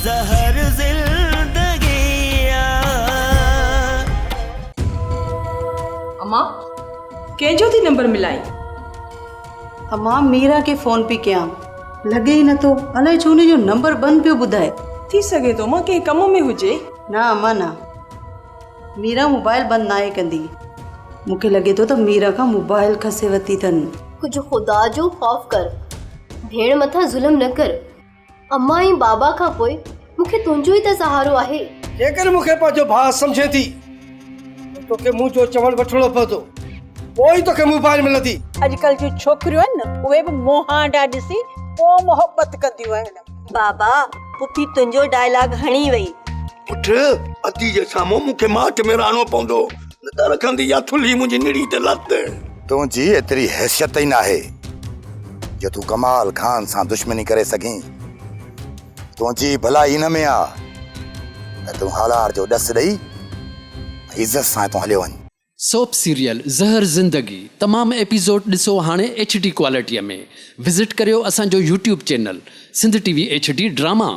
زهر زندگي آ. امان ڪنهن جو ٿي نمبر ملائين؟ امان ميرا کي فون پئي ڪيان لڳي ئي نٿو الائي ڇو ان جو نمبر بند پيو ٻڌائي. ٿي سگهي ٿو امان ڪنهن ڪم ۾ هجي. نه امان نه ميرا موبائل بند ناهي ڪندي. مون کي لڳي ٿو ته ميرا کان موبائل کسي ورتي اٿن. ڪجهه خدا جو خوف ڪر ڀيڻ مٿان ظلم نه ڪر. امان ۽ بابا کان پوء مون کي تنهنجو ئي ته سهارو آهي. جيڪڏهن مون کي پنهنجو ڀاء سمجهين ٿي ته توکي منهنجو چوڻ وٺڻو پوندو، پوء ئي توکي موبائل ملندي. اڄڪلهه جون ڇوڪريون آهن نه اهي به مهانڊا ڏسي پوء محبت ڪنديون آهن. بابا پڦي تنهنجو ڊائلاگ هڻي وئي. پٽ ادي جي سامهون مون کي ماٺ ۾ رهڻو پوندو نه ته رکندي اها ٿلهي منهنجي نڙي تي لت. تنهنجي ايتري حيثيت ئي ناهي جو تون ڪمال خان سان دشمني ڪري سگهين. تنهنجي ڀلائي ان ۾ آ ته تون هالار جو ڏس ڏئي ۽ عزت سان هتان هليو وڃ. سوپ سيريل زهر زندگي تمام ايپيسوڊ ڏسو هاڻي ايڇ ڊي ڪوالٽي ۾ وزٽ ڪريو اسان جو YouTube channel Sindh T V H D drama.